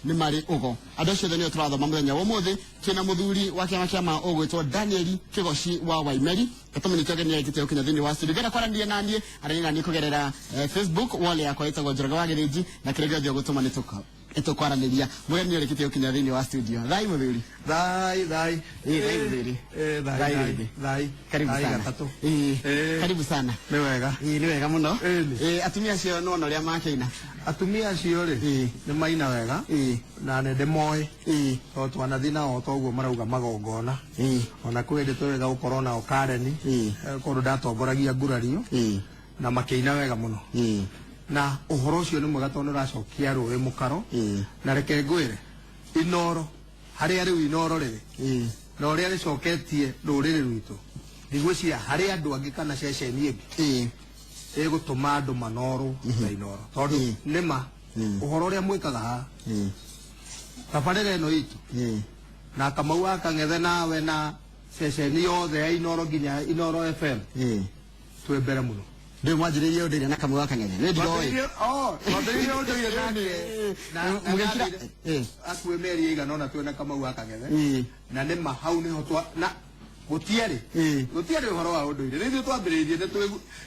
Nĩ marĩ ũgo. Andũ acio othe nĩo tũrathoma mũthenya wa ũmũthĩ. Twĩna mũthuri wa kĩama kĩa ma ũgwĩtwo Daniel Kĩgoci wa Waimeri. Gatũmĩnĩ kĩoge nĩ arĩkĩtie gũkinya thĩinĩ wa studio. Ngenda kwaranĩria naniĩ, aranĩria naniĩ kũgerera Facebook wall yakwa ĩtagwo Njoroge wa Gĩthĩnji, na kĩrĩa gĩothe ũgũtũma nĩ tũkwaranĩria. Mũgeni nĩ arĩkĩtie gũkinya thĩinĩ wa studio. Thai mũthuri. Thai, thai. Ĩĩ, thai mũthuri. Thai, Thai thai, rĩngĩ. Thai. Karibu Thai sana. gatatũ. Ĩĩ, karibu sana. Nĩ wega. Ĩĩ, nĩ wega mũno. Ĩĩ. Ĩĩ, atumia acio nĩwona ũrĩa makĩina? Atumia acio rĩ, nĩ maina wega na nĩ ndĩmoĩ tondũ twanathiĩ nao toguo marauga magongona. Ona kwĩ hĩndĩ twĩrĩga gũkorwo nao Kareni, kũndũ ndatongoragia ngurario na makĩina wega mũno. Na ũhoro ũcio nĩ mwega tondũ nĩ ũracokia rũĩ mũkaro. Na reke ngwĩre, Inooro, harĩa rĩu Inooro rĩrĩ na ũrĩa rĩcoketie rũrĩrĩ rwitũ, ndigwĩciria harĩ andũ angĩ kana ceceni ĩngĩ ĩgũtũma andũ manorwo na Inooro, tondũ nĩma ũhoro ũrĩa mwĩkaga haha, tabarĩra ĩno itũ na Kamau wa Kang'ethe nawe na ceceni yothe ya Inooro nginya Inooro FM, twĩ mbere mũno. Ndĩ mwanjĩrĩirie ũndũire na Kamau wa Kang'ethe, nĩ ndiroĩ. Oh, twambĩrĩirie ũndũire nake na Mũgĩkira hakuhĩ mĩeri ĩigana ũna twĩ na Kamau wa Kang'ethe, na nĩma hau nĩho twa na gũtiarĩ gũtiarĩ ũhoro wa ũndũire. Nĩ ithuĩ twambĩrĩirie,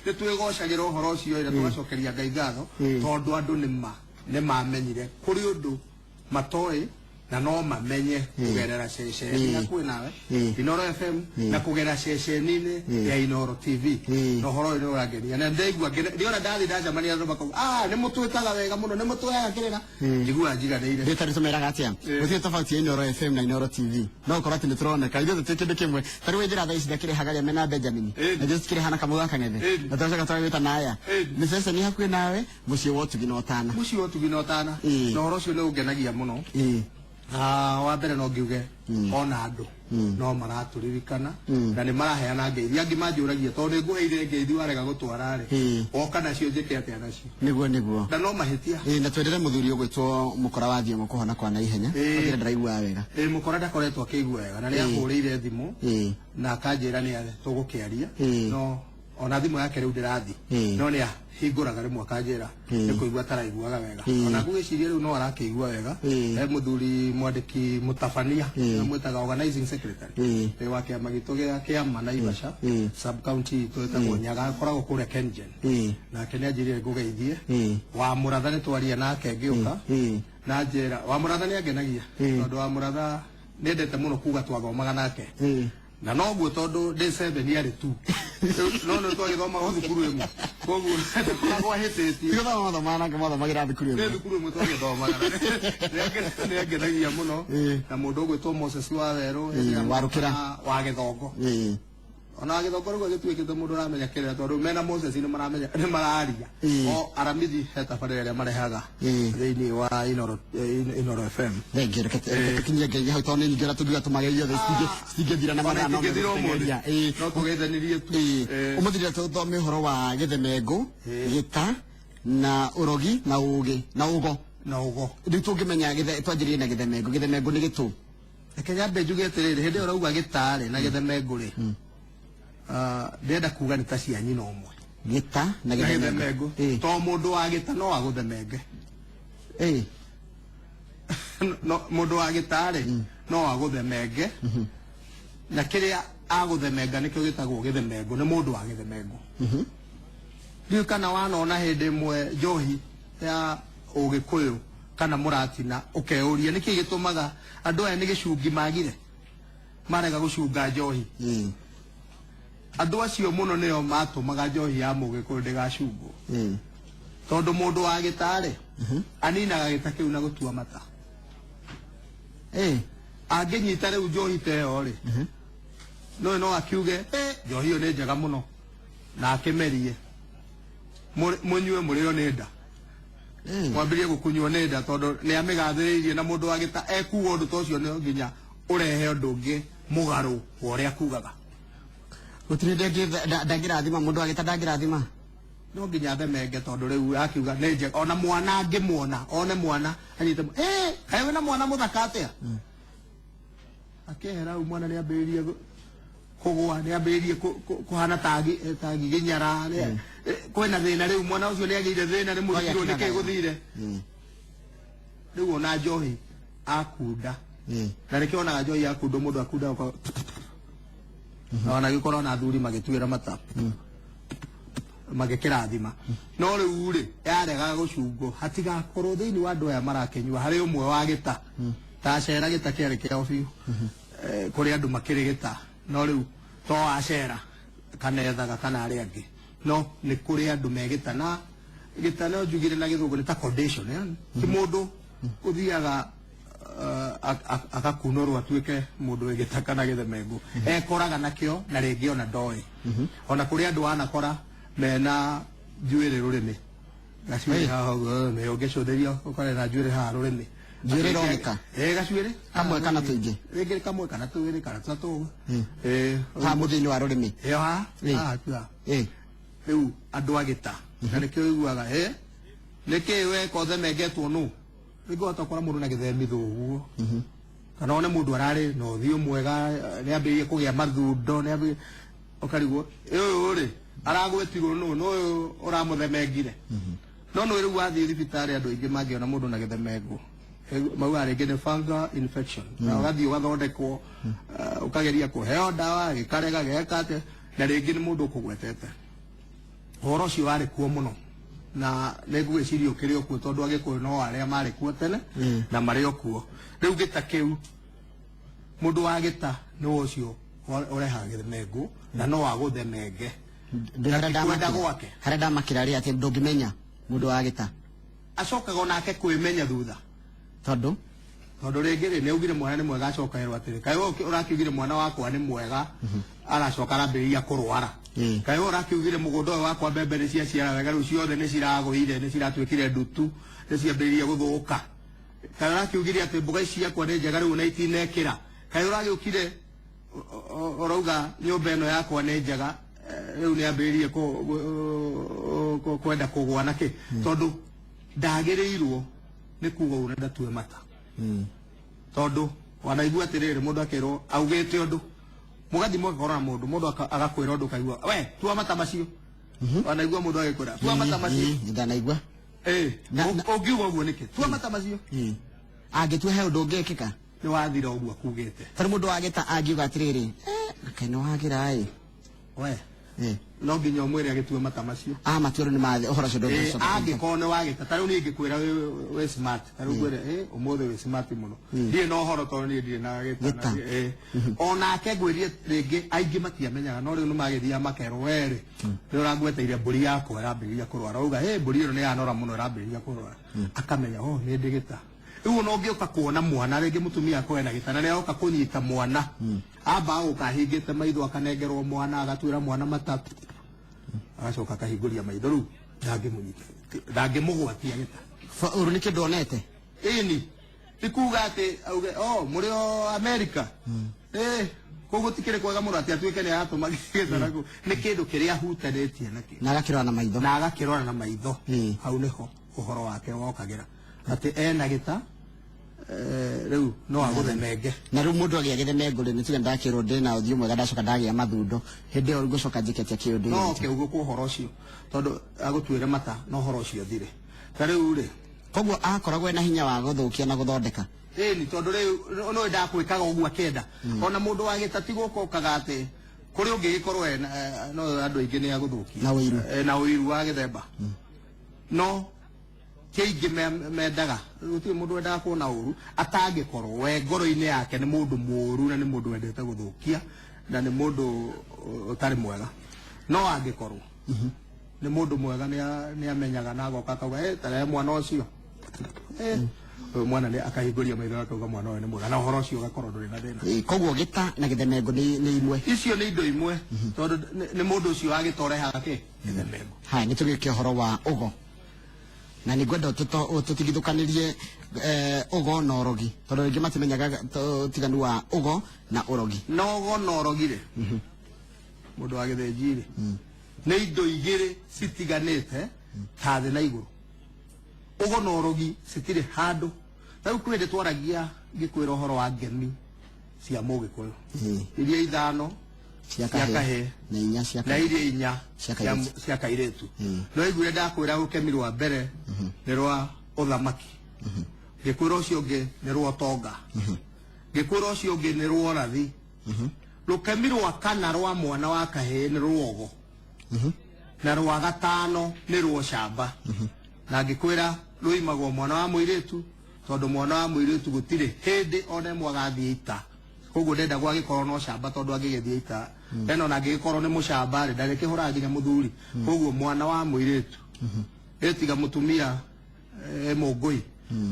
nĩ twĩgocagĩra ũhoro ũcio ĩ, na tũgacokeria Ngai ngatho, tondũ andũ nĩma nĩ mamenyire kũrĩ ũndũ matoĩ na no mamenye kũgerera ceceni hakuhĩ nawe, Inooro FM, na kũgerera ceceni-inĩ ya Inooro TV. Na ũhoro ũyũ nĩ ũrangenia na ndaigua ndiona ndathiĩ ndacemania na andũ makauga, "Ah, nĩ mũtwĩkaga wega mũno, nĩ mũtũheaga kĩrĩra." Njiguaga njiganĩire. Ndĩ tarĩ tũmeraga atĩa? Gũtirĩ tofauti ya Inooro FM na Inooro TV, no ũkorwo atĩ nĩ tũroneka ithuothe twĩ kĩndũ kĩmwe. Ta rĩu njĩra thaa ici ndakĩrĩhaga arĩa mena Benjamin na ithuĩ tũkĩrĩha na Kamau ga Kang'ethe na tũgacoka tũgagĩta na aya. Nĩ ceceni hakuhĩ nawe, mũciĩ wa ũtugi na ũtana. Mũciĩ wa ũtugi na ũtana. Na ũhoro ũcio nĩ ũngenagia mũno. Ah, wa mbere no ngiuge ona andũ no maratũririkana na nĩ maraheana ngeithi. Angĩ manjũragia, tondũ nĩ ngũheire ngeithi warega gũtwara rĩ, woka nacio njĩke atĩa nacio? Nĩguo, nĩguo. Na no mahĩtia. Ĩĩ, na twendere mũthuri ũgwĩtwo Mũkora wa Thiong'o kũhona kwa naihenya. Ĩĩ ndaraiguaga wega. Ĩĩ, Mũkora ndakoretwo akĩigua wega na nĩ ahũrĩire thimũ na akanjĩra nĩ tũgũkĩaria, no ona thimũ yake rĩu ndĩrathi, no nĩ ahingũraga rĩmwe akanjĩra nĩ kũigua ataraiguaga wega. Ona ngũgĩciria rĩu no arakĩigua wega. He mũthuri mwandĩki mũtabania, mwĩtaga organizing secretary wa kĩama gitũ gĩa kĩama Naivasha sub county itũ ĩtagwo Nyaga, akoragwo kũrĩa Kengen. Nake nĩ anjĩrire ngũgeithie. Wa Mũratha nĩ twaria nake ngĩũka, na njĩra wa Mũratha nĩ angenagia, tondũ wa Mũratha nĩendete mũno kuga twathomaga nake, na noguo tondũ ndĩ seven arĩ tu, no nĩ twagĩthomaga thukuru ĩmwe, koguo ndakoragwo ahĩtĩtie. Tiga thoma mathomaga nake, mathomagĩra thukuru nĩ ĩmwe. Thukuru ĩmwe twagĩthomaga. Nĩ angenagia mũno. Na mũndũ ũgwĩtwo Moses wa Werũ hĩndĩ ĩrĩa wa Rũkĩra. Wa Gĩthongo. Ona wa Gĩthongo rĩu agĩtuĩkĩte mũndũ ũramenya kĩrĩa, tondũ mena Moses nĩ maramenya, nĩ mararia o aramithi he tabarĩra ĩrĩa marehaga thĩinĩ wa Inooro, Inooro FM. Thengiũ, reke tũkinyie ngeithi hau, tondũ nĩ nyingĩ ũrĩa tũngiuga tũmagerie othe citingĩthira na Ona mathaa no itingĩthira ũmũthĩ. megũtũteng'eria. No tũgeithanirie tu. Ũmũthĩ rĩrĩa tũthome ũhoro wa gĩthemengũ, gĩta na ũrogi na ũgĩ na ũgo. Na ũgo. Rĩu tũngĩmenya twanjĩrĩrie na gĩthemengũ. Gĩthemengũ nĩ gĩtũ? Reke nyambe njuge atĩrĩrĩ, hĩndĩ ĩyo ũrauga gĩtarĩ na gĩthemengũ rĩ, ndĩrenda kuga nĩ ta cia nyina ũmwe. Gĩta na na gĩthemengũ. Gĩthemengũ, to mũndũ wa gĩta no agũthemenge. No mũndũ wa gĩtarĩ no agũthemenge, na kĩrĩa agũthemenga nĩkĩo gĩtagwo gĩthemengũ, nĩ mũndũ wa gĩthemengũ. Ndiũĩ kana wanona hĩndĩ ĩmwe njohi ya Ũgĩkũyũ kana mũratina, ũkeyũria nĩkĩ gĩtũmaga andũ aya nĩ gĩcungi magire marega gũcunga njohi. Andũ acio mũno nĩo matũmaga njohi ya Mũgĩkũyũ ndĩgacungwo, tondũ mũndũ wa gĩtarĩ aninaga gĩta kĩu na gũtua mata. Angĩnyita rĩu njohi ta ĩyo rĩ, no no akiuge, "Eh, njohi ĩyo nĩ njega mũno," na akĩmerie mũnyue mũrĩo nĩ nda, mwambĩrĩrie gũkunywo nĩ nda, tondũ nĩ amĩgathĩrĩirie. Na mũndũ wa gĩta ekuga ũndũ ta ũcio, no nginya ũrehe ũndũ ũngĩ mũgarũ wa ũrĩa akugaga. Gũtirĩ ndangĩrathima, mũndũ wa gĩta ndangĩrathima. No nginya athemenge, tondũ rĩu akiuga nĩ njega, ona mwana angĩmuona, one mwana anyite, "Eh, kaĩ wĩna mwana mũthaka atĩa?" Akehera hau, mwana nĩ ambĩrĩrie kũgũa, nĩ ambĩrĩrie kũhana tagi tagi gĩnyara, kwĩna thĩna. Rĩu mwana ũcio nĩ agĩire thĩna, nĩ mũthikirwo nĩkĩ gũthire. Rĩu ona njohi akunda na nĩkĩo onaga njohi yakundwo mũndũ akunda ona gĩkorwo na athuri magĩtuĩra mata magĩkĩrathima no rĩu rĩ yarega gũcungwo hatigakorwo thĩinĩ wa andũ aya marakĩnyua harĩ ũmwe wa gĩta ta acera gĩta kĩarĩ kĩao biũ kũrĩ andũ makĩrĩ gĩta no rĩu to acera kana ethaga kana arĩa angĩ no nĩ kũrĩ andũ me gĩta na gĩta no njugire na gĩthũngũ nĩ ta condition yani ti mũndũ ũthiaga akakunũrwo atuĩke mũndũ wĩ gĩta kana gĩthemengũ ekoraga nakĩo na rĩngĩ ona ndoĩ ona kũrĩ andũ wanakora mena njuĩrĩ rũrĩmĩ gacuĩrĩ haha ũguo nĩ ũngĩcũthĩria ũkore na njuĩrĩ haha rũrĩmĩ njuĩrĩ ĩroneka gacuĩrĩ kamwe kana tũingĩ rĩngĩ kamwe kana twĩrĩ kana tũtatũ ũguo haha mũthia-inĩ wa rũrĩmĩ ĩyo haha haha rĩu andũ a gĩta na nĩkĩo ũiguaga nĩkĩĩ weka ũthemengetwo nũ rĩngĩ wahota gũkora mũndũ na gĩthemithũ ũguo kana one mũndũ ararĩ na ũthiũ mwega nĩambĩrĩirie kũgĩa mathundo nĩambĩrĩirie ũkarigwo ũyũ rĩ aragwetirwo nũ nũ ũyũ ũramũthemengire no nĩ rĩu wathiĩ thibitarĩ andũ aingĩ mangĩona mũndũ na gĩthemengũ maugaga rĩngĩ nĩ fungal infection na ũgathiĩ ũgathondekwo ũkageria kũheo ndawa gĩkarega geka atĩa na rĩngĩ nĩ mũndũ ũkũgwetete ũhoro ũcio warĩ kuo mũno na nĩ ngwĩciria ũkĩrĩ o kuo tondũ Agĩkũyũ no arĩa marĩ kuo tene na marĩ o kuo rĩu gĩta kĩu mũndũ wa gĩta nĩ ũcio ũrehaga gĩthemengũ na no agũthemenge kwenda gwake harĩa ndamakĩra rĩ atĩ ndũngĩmenya mũndũ wa gĩta acokaga onake kwĩmenya thutha tondũ rĩngĩ rĩ nĩ augire mwana nĩ mwega acoka erwo atĩrĩ kaĩ we ũrakiugire mwana wakwa nĩ mwega aracoka arambĩrĩria kũrwara kaĩ we ũrakiugire mũgũnda ũyũ wakwa mbembe nĩ ciaciara wega rĩu ciothe nĩ ciragũire nĩ ciratuĩkire ndutu nĩ ciambĩrĩria gũthũka kaĩ ũrakiugire atĩ mboga ici ciakwa nĩ njega rĩu na itinekĩra kaĩ ũragĩũkire ũrauga nyũmba ĩno yakwa nĩ njega rĩu nĩ ambĩrĩrie kwenda kũgwa nakĩ tondũ ndagĩrĩirwo nĩ kuga ũguo na ndatue mata tondũ wanaigua atĩrĩrĩ mũndũ akerwo augĩte ũndũ mũgathiĩ mũgakorwo na mũndũ mũndũ agakwĩra ũndũ ũkaigua we tua mata macio wanaigua mũndũ agĩkwĩra tua mata macio ndanaigua ũngiuga ũguo nĩkĩ tua mata macio angĩtua he ũndũ ũngĩkĩka nĩ wathira ũguo akugĩte tondũ mũndũ wa gĩta angiuga atĩrĩrĩ kaĩ nĩ wagĩra ĩ we no nginya ũmwĩre agĩtue mata macio matuĩro nĩ mathĩ ũhoro ũcio ndũngĩcoka angĩkorwo nĩ wagĩta ta rĩu niĩ ngĩkwĩra wĩ smart ta rĩu ngwĩre ũmũthĩ wĩ smart mũno ndirĩ na ũhoro tondũ niĩ ndirĩ na gĩta onake ngwĩrie rĩngĩ aingĩ matiamenyaga no rĩu nĩ magĩthiaga makerwo we rĩ nĩ ũrangweteire mbũri yakwa ĩrambĩrĩria kũrwara ũruga mbũri ĩno nĩ yanora mũno ĩrambĩrĩria kũrwara akamenya oh nĩ ndĩ gĩta rĩu ona ũngĩũka kuona mwana rĩngĩ mũtumia akorwo ena gĩta na nĩ aroka kũnyita mwana amba agũka ahingĩte maitho akanengerwo mwana agatuĩra mwana mata agacoka akahingũria maitho rĩu ndangĩmũnyita ndangĩmũgwatia gĩta ũru nĩ kĩndũ onete ĩni ti kuga atĩ auge oh mũrĩ o America kũu gũtikĩrĩ kwega mũno atĩ atuĩke nĩ aratũma gĩta nakũu nĩ kĩndũ kĩrĩa ahutanĩtie nakĩo na agakĩrora na maitho na agakĩrora na maitho hau nĩho ũhoro wake wokagĩra atĩ ena gĩta rĩu no agũthemenge na rĩu mũndũ agĩa gĩthemengũ rĩ nĩ tuge ndakĩrwo ndĩ na ũthiũ mwega ndacoka ndagĩa mathundo hĩndĩ ĩyo ngũcoka njĩke atĩa kĩũndũ no oke ũguo kwa ũhoro ũcio tondũ agũtuĩre mata na ũhoro ũcio ũthire ta rĩu rĩ koguo akoragwo ena hinya wa gũthũkia na gũthondeka ĩni tondũ rĩu no ndakwĩkaga ũguo akĩenda ona mũndũ wa gĩta ti gũka ũkaga atĩ kũrĩ ũngĩgĩkorwo no andũ aingĩ nĩ agũthũkia na ũiru na ũiru wa gĩthemba no ti aingĩ mendaga gũtirĩ mũndũ wendaga kuona ũru atangĩkorwo we ngoro-inĩ yake nĩ mũndũ mũru na nĩ mũndũ wendete gũthũkia na nĩ mũndũ ũtarĩ mwega no angĩkorwo nĩ mũndũ mwega nĩ amenyaga na agoka akauga tarehe mwana ũcio ũyũ mwana nĩ akahingũria maitho akauga mwana ũyũ nĩ mwega na ũhoro ũcio ũgakorwo ndũrĩ na thĩna koguo gĩta na gĩthemengũ nĩ imwe icio nĩ indo imwe tondũ nĩ mũndũ ũcio wagĩta ũrehaga kĩ gĩthemengũ haya nĩ tũgĩke ũhoro wa ũgo na nĩ ngwenda tũtigithũkanĩrie ũgo na ũrogi tondũ rĩngĩ matimenyaga ũtiganu wa ũgo na ũrogi na ũgo na ũrogi rĩ mũndũ wa gĩthĩnji rĩ nĩ indo igĩrĩ citiganĩte ta thĩ na igũrũ ũgo na ũrogi citirĩ handũ ta rĩu kwĩ hĩndĩ twaragia ngĩkwĩra ũhoro wa ngemi cia mũgĩkũyũ iria ithano cia kahĩĩ na inya cia na iria inya cia kairĩtu no iguire ndakwĩra rũkemi rwa mbere nĩ rwa ũthamaki Ngĩkwĩra ũcio ũngĩ nĩ rwa ũtonga. Ngĩkwĩra ũcio ũngĩ nĩ rwa ũrathi. Rũkemi rwa kana rwa mwana wa kahĩĩ nĩ rwogo. Na rwa gatano nĩ rwa ũcamba. Na ngĩkwĩra rũimagwo mwana wa mũirĩtu tondũ mwana wa mũirĩtu gũtirĩ hĩndĩ ona ĩmwe agathiĩ ita. Koguo ndendagwo agĩkorwo na ũcamba tondũ angĩgĩthiĩ ita ena ona angĩgĩkorwo nĩ mũcamba rĩ ndagĩkĩhũraga nginya mũthuri. Koguo mwana wa mũirĩtu ĩtiga mũtumia mũngũi.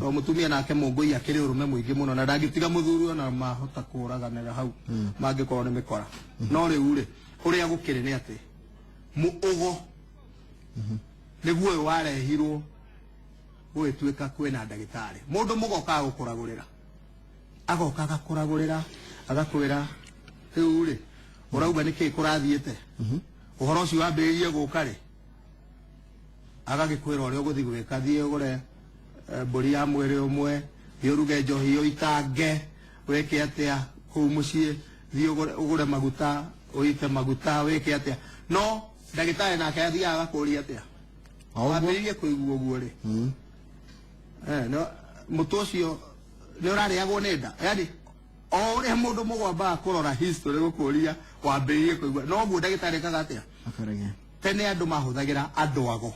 To mũtumia nake mũngũi akĩrĩ ũrũme mũingĩ mũno na ndangĩtiga mũthuri ona mahota kũraganĩra hau mangĩkorwo nĩ mĩkora. No rĩu rĩ ũrĩa gũkĩrĩ nĩ atĩ ũgo nĩguo ũyũ warehirwo gũgĩtuĩka kwĩna ndagĩtarĩ. Mũndũ mũgoka gũkũragũrĩra, agoka agakũragũrĩra agakwĩra rĩu rĩ ũrauga nĩkĩ kũrathiĩte, ũhoro ũcio wambĩrĩirie gũka rĩ, agagĩkwĩra ũrĩa ũgũthiĩ gwĩka, thiĩ ũgũre mbũri ya mwĩrĩ ũmwe, thiĩ ũruge njohi ũitange, wĩke atĩa kũu mũciĩ, thiĩ ũgũre maguta ũite maguta, wĩke atĩa. No ndagĩtarĩ nake athiaga agakũria atĩa, wambĩrĩirie kũigua ũguo rĩ, no mũtũ ũcio nĩ ũrarĩagwo nĩ nda. Yani o ũrĩa mũndũ mũgwambaga kũrora history gũkũria wambĩrĩirie kũigua, noguo ndagĩtarĩ ekaga atĩa. Tene andũ mahũthagĩra andũ ago,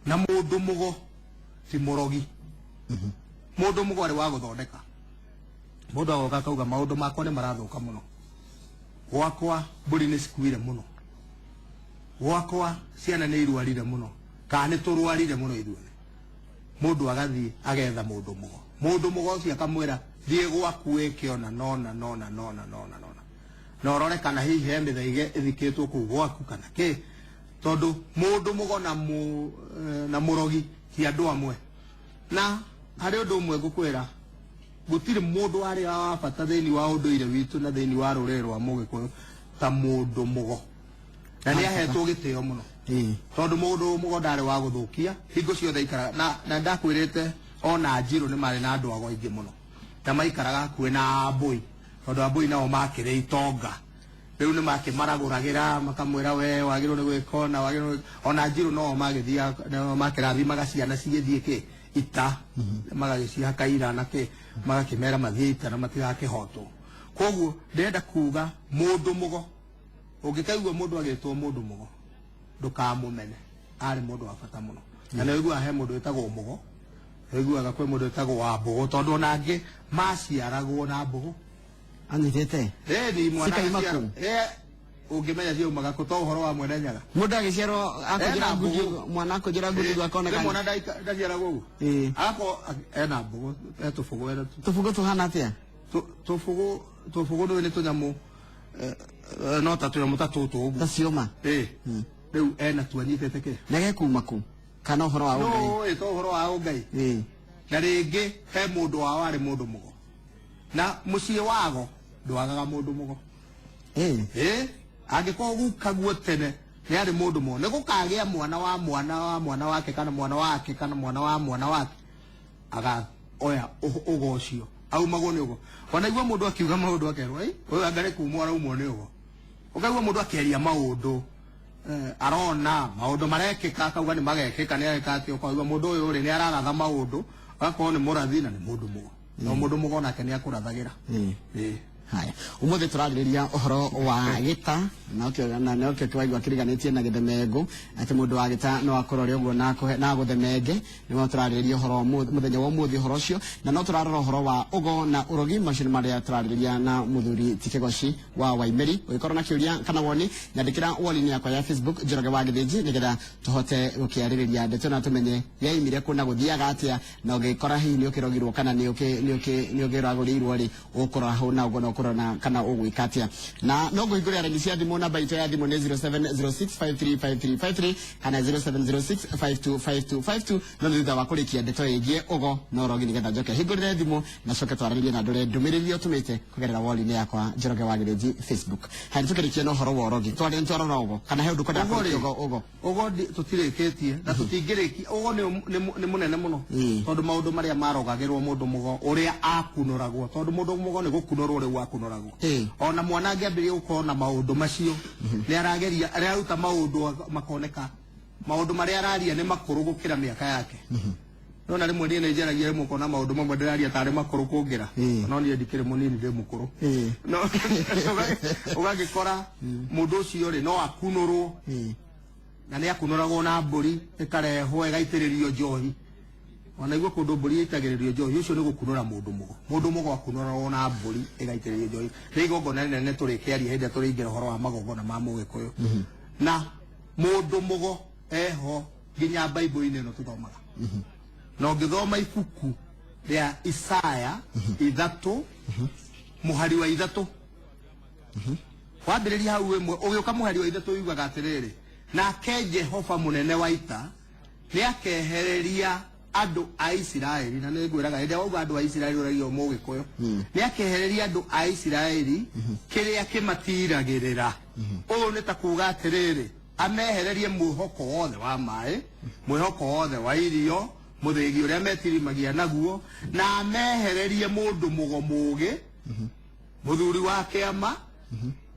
na mũndũ mũgo ti mũrogi. Mũndũ mũgo arĩ wa gũthondeka. Mũndũ agoka akauga maũndũ makwa nĩ marathũka mũno, gwakwa mbũri nĩ cikuire mũno, gwakwa ciana nĩ irwarire mũno, kana nĩ tũrwarire mũno ithuothe. Mũndũ agathiĩ agetha mũndũ mũgo, mũndũ mũgo ũcio akamwĩra thiĩ gwaku wĩke ona nona nona nona nona nona, na ũrore kana hihi he mĩthaiga ĩthikĩtwo kũu gwaku kana kĩ, tondũ mũndũ mũgo na mũrogi ti andũ amwe. Na harĩ ũndũ ũmwe ngũkwĩra, gũtirĩ mũndũ warĩ wa bata thĩinĩ wa ũndũire witũ na thĩinĩ wa rũrĩrĩ rwa Mũgĩkũyũ ta mũndũ mũgo, na nĩ ahetwo gĩtĩo mũno tondũ mũndũ mũgo ndarĩ wa gũthũkia hingo ciothe aikaraga na ndakwĩrĩte ona Njirũ nĩ marĩ na andũ ago aingĩ mũno na maikaraga hakuhĩ na Ambũi, tondũ Ambũi nao makĩrĩ itonga. Rĩu nĩ makĩmaragũragĩra makamwĩra we wagĩrĩirwo nĩ gwĩka ona wagĩrĩirwo ona Njirũ no magĩthiaga makĩrathimaga ciana cigĩthiĩ kĩ ita, magagĩcihaka ira na kĩ, magakĩmera mathiĩ ita na matigakĩhotwo. Koguo ndĩrenda kuga mũndũ mũgo, ũngĩkaigua mũndũ agĩtwo mũndũ mũgo ndũkamũmene, arĩ mũndũ wa bata mũno. Na nĩ ũiguaga he mũndũ wĩtagwo mũgo, nĩ ũiguaga kwĩ mũndũ wĩtagwo wa mbũgũ, tondũ ona angĩ maciaragwo na mbũgũ. Anyitĩte? Ni mwana Cikaima aciarwo. kũ? Ũngĩmenya ciaumaga kũ to ũhoro wa mwene Nyaga. Mũndũ agĩciarwo akũnjĩra Ena ngundi, mbũgũ. mwana akũnjĩra ngundi akoneka. Nĩ mwana ndaciaragwo ũguo. Agakorwo ena mbũgũ, e tũbũgũ, ena Tũbũgũ tũhana atĩa? Tũbũgũ nĩ tũnyamũ, no ta tũnyamũ ta tũtũ ũguo. Ta ciũma? Rĩu ena tu anyitĩte kĩ? Na gekuma kũ? Kana ũhoro wa No, ũngai? to ũhoro wa ũngai. Na rĩngĩ he mũndũ wao arĩ mũndũ mũgo, na mũciĩ wago ndwagaga mũndũ mũgo. Angĩkorwo gukaguo tene nĩ arĩ mũndũ mũgo, nĩ gũkagĩa mwana wa mwana wa mwana wake kana mwana wake kana mwana wa mwana wake agaoya ũgo ũcio aumagwo nĩ ũgo. Wanaigua mũndũ akiuga maũndũ akerwo, Ei, ũyũ anga nĩ kumwo araumwo nĩ ũgo. Ũkaigua mũndũ akĩaria maũndũ, arona maũndũ marekĩka akauga nĩ magekĩka, nĩ areka atĩ, ũkaigua mũndũ ũyũ rĩ nĩ araratha maũndũ, agakorwo nĩ mũrathi na nĩ mũndũ mũgo. No mũndũ mũgo nake nĩ akũrathagĩra. Haya, umuthi turarĩrĩria ũhoro wa gĩta, na ũkĩo na na ũkĩo twaigua kĩriganĩtie na gĩthemengo, atĩ mũndũ wa gĩta no akũrore ũguo na akũhe na agũthemenge. Nĩguo turarĩrĩria ũhoro mũthenya wa ũmũthĩ ũhoro ũcio, na no tũrarora ũhoro wa ũgo na ũrogi, macio nĩ marĩa turarĩrĩria na mũthuri ti Kĩgoci wa Waimeri. Ũngĩkorwo na kĩũria kana woni, nyandĩkĩra wall-inĩ yakwa ya Facebook Njoroge wa Gĩthĩnji, nĩgetha tũhote gũkĩarĩrĩria ndeto na tũmenye yaimire kũ na gũthiaga atĩa, na ũngĩkora hihi nĩ ũkĩrogirwo kana nĩ ũkĩragũrĩirwo rĩ, ũkũrora hau na ũguo na ũkũrora kana ũgwĩka atĩa. Na no ngũhingũrĩra raini cia thimũ, namba itũ ya thimũ nĩ zero seven zero six five three five three five three kana zero seven zero six five two five two five two. No nĩ thutha wa kũrĩkia ndeto ĩgiĩ ũgo na ũrogi, nĩgetha njoke hingũrĩre thimũ na coke twaranĩrie na ndũre ndũmĩrĩri ũtũmĩte kũgerera wall-inĩ yakwa Njoroge wa Gĩthĩnji Facebook. Haya, nĩtũkĩrĩkie na ũhoro wa ũrogi. Twarĩ nĩtwarora ũgo kana he ũndũ ũkwenda Ũgo rĩ, kũrĩkia ũgo, ũgo? Ũgo tũtirĩkĩtie na tũtingĩrĩkia. Ũgo nĩ mũnene mũno. Tondũ maũndũ marĩa marogagĩrwo mũndũ mũgo ũrĩa akunoragwo, tondũ mũndũ mũgo nĩ gũkunorwo rĩu akunoragwo. Ona mwana angĩambĩrĩria gũkorwo na maũndũ macio, nĩ arageria, araruta maũndũ makoneka. Maũndũ marĩa araria nĩ makũrũ gũkĩra mĩaka yake. Nona rĩmwe niĩ nĩ njaragia rĩmwe ũkona maũndũ mamwe ndĩraria tarĩ makũrũ kũngĩra. No niĩ ndikĩrĩ mũnini, ndĩ mũkũrũ. No ũgagĩkora mũndũ ũcio rĩ no akunũrwo, na nĩ akunũragwo na mbũri ĩkarehwo ĩgaitĩrĩrio njohi. Ona igua kũndũ mbũri ĩitagĩrĩrio njohi, ũcio nĩ gũkunũra mũndũ mũgo. Mũndũ mũgo akunũragwo na mbũri ĩgaitĩrĩrio njohi. Nĩ igongona rĩnene tũrĩkĩaria hĩndĩ ĩrĩa tũrĩingĩra ũhoro wa magongona ma Mũgĩkũyũ. Na mũndũ mũgo eho nginya Bible-inĩ ĩno tũthomaga. Na ũngĩthoma ibuku rĩa Isaya 3 mũhari wa 3, wambĩrĩria hau ĩmwe ũgĩũka mũhari wa 3 yugaga atĩrĩrĩ, nake Jehova mũnene wa ita nĩakehereria andũ a Isiraeli, na nĩngwĩraga hĩndĩ ĩrĩa wauga andũ a Isiraeli ũragia Mũgĩkũyũ, nĩakehereria andũ a Isiraeli kĩrĩa kĩmatiragĩrĩra. Ũũ nĩ ta kuga atĩrĩrĩ, amehererie mwĩhoko wothe wa maĩ, mwĩhoko wothe wa irio, mũthĩgi ũrĩa metirimagia naguo, na amehererie mũndũ mũgo mũũgĩ, mũthuri wa kĩama.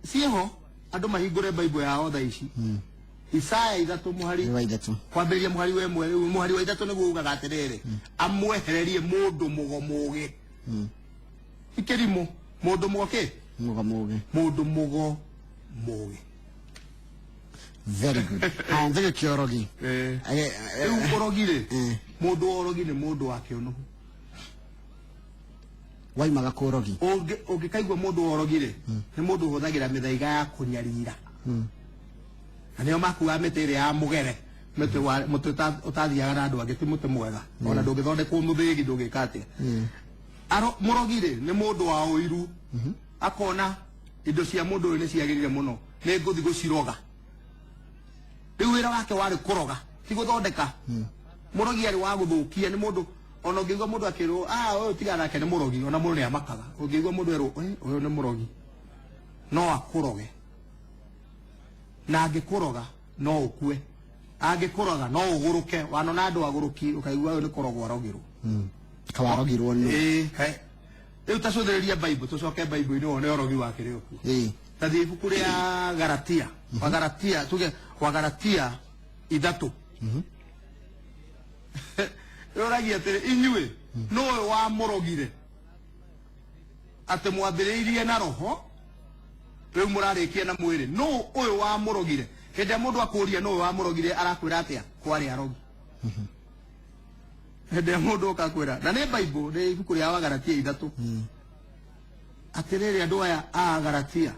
Ciĩho andũ mahingũre Bible yao thaa ici. Isaya 3 mũhari wa 3, kwambĩrĩria mũhari wa 1, rĩu mũhari wa 3 nĩguo ugaga atĩrĩrĩ, amwehererie mũndũ mũgo mũũgĩ. Ikĩrimũ, mũndũ mũgo kĩ? Mũgo mũũgĩ. Mũndũ mũgo mũũgĩ. Very good. Haya, nthĩgĩ kĩorogi. Rĩu ũrogi rĩ, mũndũ wa ũrogi nĩ mũndũ wa kĩũnũhu. Waimaga kũrogi. Ũngĩkaigua mũndũ wa ũrogi rĩ, nĩ mũndũ ũhũthagĩra mĩthaiga ya kũnyarira. Na nĩo makuaga mĩtĩ ĩrĩa ya mũgere, mũtĩ wa mũtĩ ũtathiaga na andũ angĩ, ti mũtĩ mwega. Ona ndũngĩthondekwo mũthĩgi, ndũngĩka atĩa. Mũrogi rĩ, nĩ mũndũ wa ũiru. Akona indo cia mũndũ ũyũ nĩ ciagĩrĩire mũno, nĩ ngũthiĩ gũciroga. Rĩu wĩra wake warĩ kũroga, ti gũthondeka. Mũrogi arĩ wa gũthũkia, nĩ mũndũ ona ũngĩigua mũndũ akĩrwo, ũyũ tiga nake nĩ mũrogi, ona mũndũ nĩ amakaga. Ũngĩigua mũndũ erwo, ũyũ nĩ mũrogi, no akũroge. Na angĩkũroga no ũkue, angĩkũroga no ũgũrũke. Wanona andũ agũrũki ũkaigua ũyũ nĩ kũrogwo arogirwo. Kawarogirwo nĩ. Rĩu ta cũthĩrĩria Bible, tũcoke Bible-inĩ wone ũrogi wakĩrĩ ũkuo. Ta thiĩ ibuku rĩa Galatia, wa Galatia, tuge wa Galatia 3. Ũragia atĩrĩ, inyuĩ nũũ wamũrogire atĩ mwambĩrĩirie na roho, rĩu mũrarĩkia na mwĩrĩ? Nũũ ũyũ wamũrogire? Hĩndĩ ĩrĩa mũndũ akũria nũũ wamũrogire, arakwĩra atĩa? Kwarĩ arogi. Hĩndĩ ĩrĩa mũndũ oka akwĩra, na nĩ Bible, nĩ ibuku rĩa Wagalatia 3. Atĩrĩrĩ andũ aya a Galatia,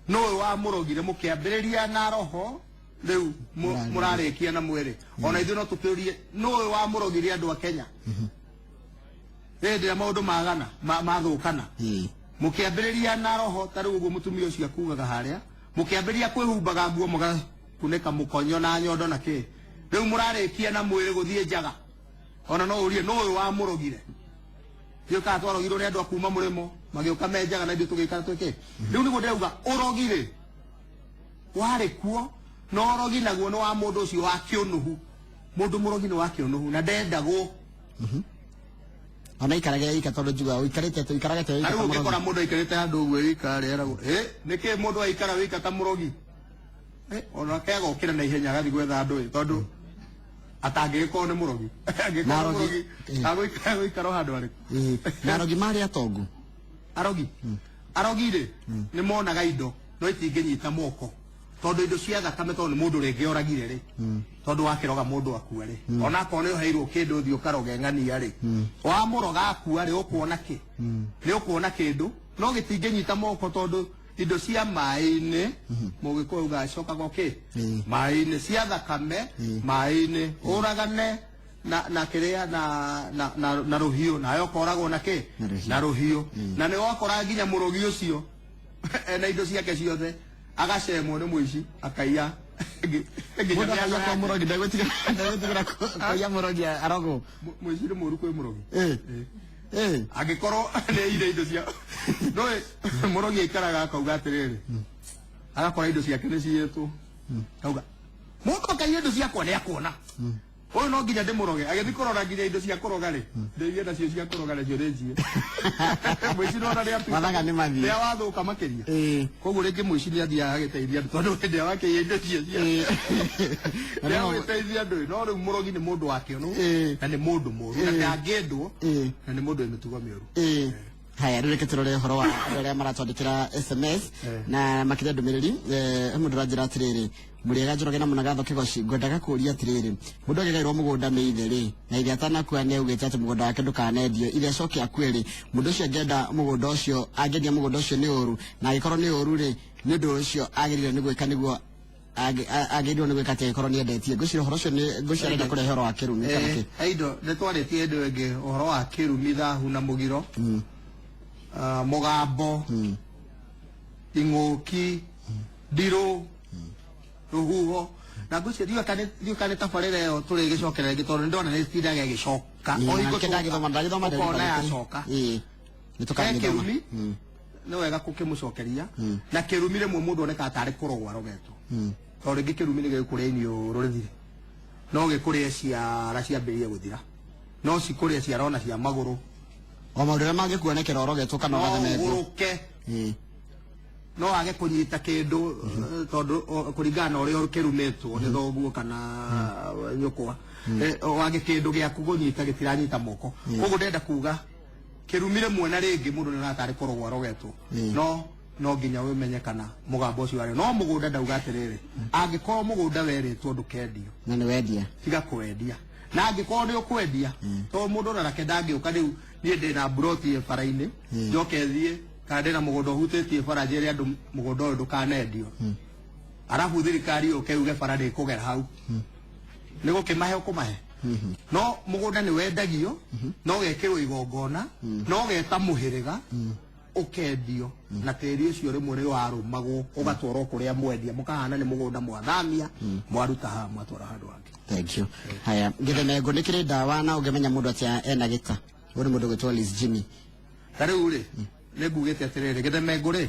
nũũ wamũrogire mũkĩambĩrĩria na roho, rĩu mũrarĩkia na mwĩrĩ? Ona ithuĩ no tũkĩũrie, nũũ wamũrogire andũ a Kenya? Hĩndĩ ĩrĩa maũndũ magana, mathũkana. Mũkĩambĩrĩria na roho, ta rĩu ũguo mũtumia ũcio akugaga harĩa, mũkĩambĩrĩria kwĩhumbaga nguo, mũgakunĩka mũkonyo na nyondo na kĩ, rĩu mũrarĩkia na mwĩrĩ gũthiĩ njaga. Ona no ũrie, nũũ wamũrogire? Ndiũĩ kana twarogirwo nĩ andũ a kuma mũrĩmo, magĩũka me njaga na ithuĩ tũgĩikara twĩke. Rĩu nĩguo ndĩrauga, ũrogi rĩ, warĩ kuo, na ũrogi naguo nĩ wa mũndũ ũcio wa kĩũnũhu. Mũndũ mũrogi nĩ wa kĩũnũhu na ndendagwo. Ona ikarage ika tondũ njugaga ũikarĩte atĩ, ũikarage atĩ Na wĩika rĩu ta mũrogi. ũngĩkora mũndũ aikarĩte handũ ũguo ika rĩ, eragwo, nĩkĩ mũndũ aikara wĩika ta mũrogi? Onake agokĩra na ihenya agathiĩ gwetha andũ ĩ, tondũ atangĩgĩkorwo nĩ mũrogi. Angĩkorwo Na nĩ arogi- mũrogi, agũikara o handũ arĩkũ? Na arogi marĩ atongu? Arogi? Arogi rĩ, nĩ monaga indo, no itingĩnyita moko. Tondũ indo cia thakame, tondũ nĩ mũndũ rĩngĩ oragire rĩ, tondũ wakĩroga mũndũ akua rĩ, ona akorwo nĩ ũheirwo kĩndũ ũthiĩ ũkaroge ng'ania rĩ, wamũroga akua rĩ, ũkuona kĩ? Nĩ ũkuona kĩndũ, no gĩtingĩnyita moko tondũ indo cia maĩ-inĩ, Mũgĩkũyũ ugaga cokaga kĩ? Maĩ-inĩ, cia thakame, maĩ-inĩ, ũragane na kĩrĩa, na rũhiũ, nawe ũkoragwo na kĩ? Na rũhiũ. Na rũhiũ. Na nĩ wakora nginya mũrogi ũcio ena indo ciake ciothe, agacemwo nĩ mũici, akaiya. Nginya Mũndũ mĩaka akaiya kwa yake. mũrogi, ndagwĩtigĩra kũiya mũrogi arogwo. Mũici nĩ mũũru kwĩ mũrogi. Angĩkorwo nĩ aiyire indo cia, ndũĩ, mũrogi aikaraga akauga atĩrĩrĩ, agakora indo ciake nĩ ciyĩtwo. Akauga, mũndũ akaiya indo ciakwa nĩ akuona. Ũyũ no nginya ndĩmũroge agĩthiĩ kũrora nginya indo cia kũroga rĩ ndĩirie nacio cia kũroga nacio nĩ njie. Mũici nĩwona nĩ Mathaga nĩ mathiĩ. Rĩa wathũka makĩria. Koguo rĩngĩ mũici nĩ athiaga agĩteithia andũ tondũ hĩndĩ ĩrĩa wakĩiya indo cia cia nĩ agĩteithia andũ. No rĩu mũrogi nĩ mũndũ wa kĩono na nĩ mũndũ mũru na ndangĩendwo na nĩ mũndũ wĩ mĩtugo mĩũru. Haya, rĩu reke tũrore ũhoro wa andũ arĩa maratwandĩkĩra SMS na makĩria ndũmĩrĩri. Mũndũ aranjĩra atĩrĩrĩ, mũrĩega Njoroge na Mũnagatho Kĩgoci, ngwendaga kũũria atĩrĩrĩ, mũndũ angĩgaĩrwo mũgũnda nĩ ithe rĩ, na ithe atanakua nĩ augĩte atĩ mũgũnda wake ndũkanendio, ithe acoke akue rĩ, mũndũ ũcio angĩenda mũgũnda ũcio, angĩendia mũgũnda ũcio nĩ ũru, na angĩkorwo nĩ ũru rĩ, nĩ ũndũ ũcio agĩrĩire nĩ gwĩka nĩguo agĩrĩirwo nĩ gwĩka atĩ angĩkorwo nĩ endetie. Ngwĩciria ũhoro ũcio nĩ ngwĩciria arenda kũrehe ũhoro wa kĩrumi kana kĩ. Indo nĩ twarĩtie hĩndĩ ĩngĩ ũhoro wa kĩrumi, thahu na mũgiro, mũgambo, ing'ũki, ndirũ, rũhuho. Na ngwĩciria ndiũĩ kana nĩ tabarĩra ĩyo tũrĩgĩcokera rĩngĩ tondũ nĩndona nĩ ĩtindaga ĩgĩcoka. O hingo ndagĩthoma ũkona yacoka. Nĩ tũkamĩthoma. Kĩrumi nĩ wega gũkĩmũcokeria, na kĩrumi rĩmwe mũndũ onekaga tarĩ kũrogwo arogetwo. Tondũ rĩngĩ kĩrumi nĩ gĩgũkũrĩa iniũrũ rĩthire, no gĩkũrĩe ciara ciambĩrĩrie gũthira, no cikũrĩe ciara ona cia magũrũ. O maũndũ marĩa mangĩkuonekera ũrogetwo kana no ũgathemengwo. Ũgũrũke. No age kũnyita kĩndũ tondũ kũringana na ũrĩa kĩrumĩtwo nĩ thoguo kana nyũkwa, wage kĩndũ gĩaku kũnyita gĩtiranyita moko. Koguo ndĩrenda kuga kĩrumi rĩmwe na rĩngĩ mũndũ nĩ aratarĩ kũrogwo arogetwo, no nginya ũmenye kana mũgambo ũcio warĩ. No mũgũnda ndauga atĩrĩrĩ, angĩkorwo mũgũnda werĩtwo ndũkendio na nĩ wendia, tiga kwendia. Na angĩkorwo nĩ ũkwendia, tondũ mũndũ onake ndangĩũka rĩu niĩ ndĩna mburoti bara-inĩ njoke thiĩ kana ndĩna mũgũnda ũhutĩtie bara njĩre andũ mũgũnda ũyũ ndũkanendio, arabu thirikari yũke yuge bara ndĩkũgera hau, nĩ gũkĩmahe ũkũmahe. No mũgũnda nĩ wendagio, no ũgekĩrwo igongona, no ũgeta mũhĩrĩga ũkendio, na tĩri ũcio rĩmwe nĩ warũmagwo ũgatwarwo kũrĩa mwendia, mũkahana nĩ mũgũnda mwathamia mwaruta haha mwatwara handũ hangĩ. Thank you. Haya, gĩthemengo nĩ kĩrĩ ndawa na ũngĩmenya mũndũ atĩa ena gĩta? Ũyũ nĩ mũndũ ũgwĩtwo Liz Jimmy. Ta rĩu rĩ, nĩ ngugĩte atĩrĩrĩ, gĩthemengo rĩ,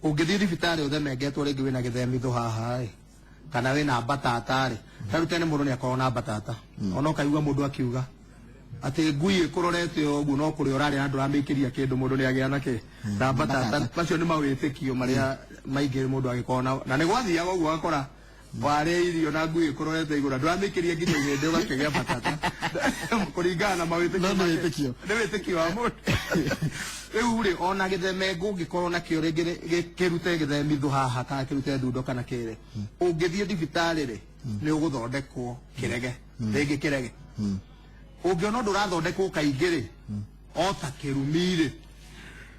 ũngĩthiĩ thibitarĩ ũthemengetwo rĩngĩ wĩna gĩthemithũ haha rĩ, kana wĩna mbatata rĩ, ta rĩu tene mũndũ nĩ akoragwo na mbatata, ona ũkaigua mũndũ akiuga atĩ ngui ĩkũrorete ũguo no kũrĩa ũrarĩa na ndũramĩikĩria kĩndũ, mũndũ nĩ agĩa na kĩ na mbatata. Macio nĩ mawĩtĩkio marĩa maingĩ mũndũ agĩkorwo na nĩ gwathiaga ũguo ũgakora warĩa irio na ngui ĩkũrorete igũrũ ndũramĩikĩria nginya ihĩndĩ ũgakĩgĩa mbatata kũringana na mawĩtĩkio. No nĩ wĩtĩkio. Nĩ wĩtĩkio wa mũndũ. Rĩu rĩ, ona gĩthemengo ũngĩkorwo nakĩo rĩngĩ kĩrute gĩthemithũ haha kana kĩrute thundo kana kĩrĩ, ũngĩthiĩ thibitarĩ rĩ, nĩ ũgũthondekwo kĩrege, rĩngĩ kĩrege. Ũngĩona ũndũ ũrathondekwo kaingĩ rĩ, o ta kĩrumi rĩ,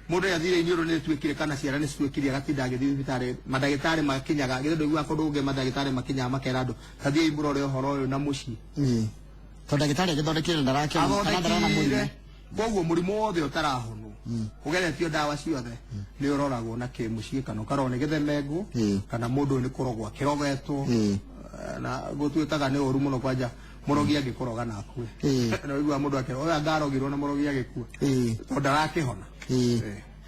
mũndũ nĩ athire iniũrũ nĩ tuĩkire kana ciana nĩ cituĩkire agatinda agĩthiĩ thibitarĩ, mandagĩtarĩ makinyaga, githĩ ndũiguaga kũndũ kũngĩ mandagĩtarĩ makinyaga makera andũ ta thiĩi mũrore ũhoro ũyũ na mũciĩ. Tondũ ndagĩtarĩ agĩthondekire ndarakĩona kana ndarona mũrimũ. Koguo mũrimũ wothe ũtarahonwo ũgeretio ndawa ciothe nĩ ũroragwo na kĩmũciĩ, kana ũkarorwo nĩ gĩthemengo kana mũndũ ũyũ nĩ kũrogwo akĩrogetwo, na gũtuĩkaga nĩ ũru mũno kwanja mũrogi angĩkũroga na akue. Na ũiguaga mũndũ akĩra ũyũ angarogirwo na mũrogi agĩkua tondũ ndarakĩhona.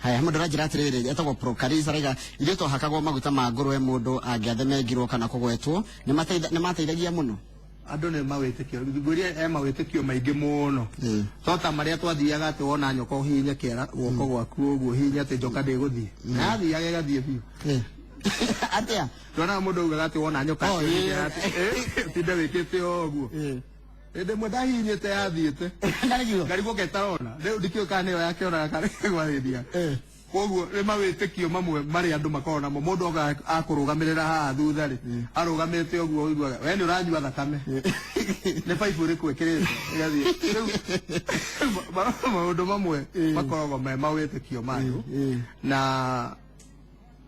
Haya, mũndũ aranjĩra atĩrĩrĩ, etagwo Procaris, araiga ithuĩ twahakagwo maguta ma ngũrwe mũndũ angĩathemengirwo kana kũgwetwo, nĩ mateithagia mũno. Andũ nĩ mawĩtĩkio, ngwĩria e mawĩtĩkio maingĩ mũno. To ta marĩa twathiaga atĩ wona nyoka ũhihinye kĩara guoko gwaku ũguo ũhihinye atĩ njoka ndĩgũthiĩ, na yathiaga ĩgathiĩ biũ. Atĩa? Tuonaga mũndũ augaga atĩ wona nyoka ũtinde wĩkĩte o ũguo. Hĩndĩ ĩmwe ndahihinyĩte yathiĩte ngarigwo ketarona rĩu ndikĩũĩ kana nĩyo yakĩonaga kana gwathiaga. Koguo nĩ mawĩtĩkio mamwe marĩa andũ makoragwo namo, mũndũ oka akũrũgamĩrĩra haha thutha rĩ, arũgamĩte ũguo ũiguaga we nĩ ũranyua thakame, nĩ baibũ ĩrĩkũ ĩkĩrĩte ĩgathiĩ. Rĩu maũndũ mamwe makoragwo me mawĩtĩkio ma andũ, na